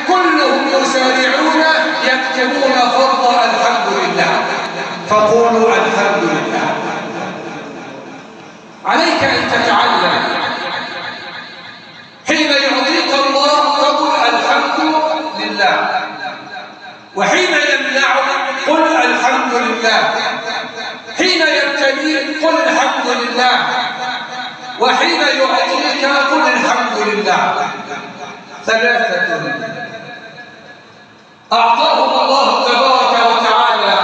كلهم يسارعون يكتبون فضل الحمد لله. فقولوا الحمد لله. عليك أن تتعلم حين يعطيك الله تقول الحمد لله، وحين يمنعك قل الحمد لله، حين يبتليك قل الحمد لله، وحين يعطيك قل الحمد لله. ثلاثة أعطاهم الله تبارك وتعالى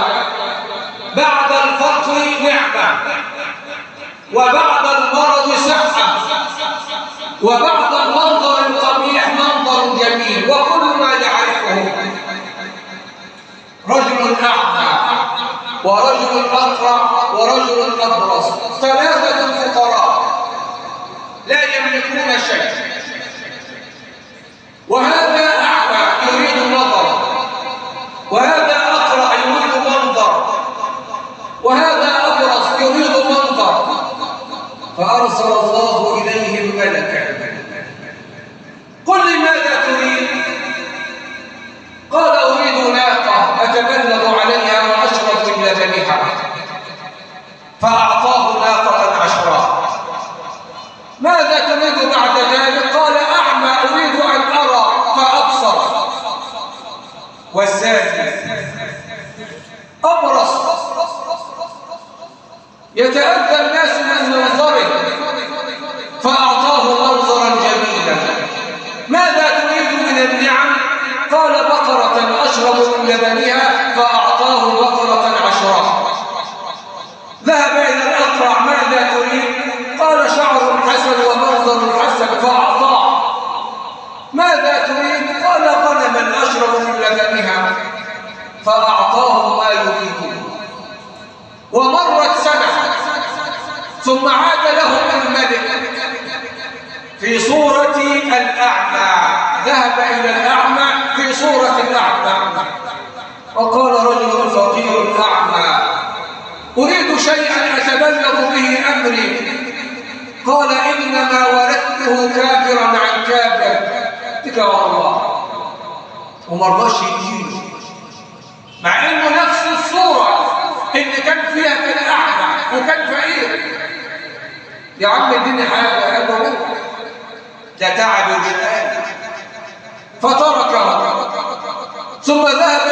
بعد الفقر نعمة، وبعد المرض صحة، وبعد المنظر القبيح منظر جميل، وكلنا يعرفه. رجل أعمى، ورجل أقرع، ورجل أبرص، ثلاثة فقراء لا يملكون شيء. وهذا أعمى يريد نظر، وهذا أقرع يريد منظر، وهذا أبرص يريد منظر. فأرسل الله إليهم ملكا، قل لماذا تريد؟ قال أريد ناقة أتبلغ عليها وأشرب من لبنها. فأعطاه ناقة عشراء. ماذا تريد بعد ذلك؟ قال أعمى أريد أن أرى فأبصر. والثاني أبرص يتأذى الناس من منظره، فأعطاه منظرا جميلا. ماذا تريد من النعم؟ قال بقرة أشرب من لبنها، فأعطاه بقرة عشراء. ذهب إلى الأقرع، ماذا تريد؟ قال شعر حسن ومنظر حسن، فأعطاه. ماذا تريد؟ قال غنما أشرب من لبنها، فأعطاه ما يريد. ومرت سنة، ثم عاد لهم الملك في صورة الأعمى. ذهب إلى الأعمى في صورة الأعمى، وقال رجل فقير أعمى أريد شيئا أتبلغ به أمري. قال إنما ورثته كابرا عن كابر. تكبر الله ومرضاش يدينه، مع إنه نفس الصورة اللي كان فيها كان أعمى وكان فقير. يا عم اديني حاجة، قال له ده تعب وشقاء، فتركه. ثم ذهب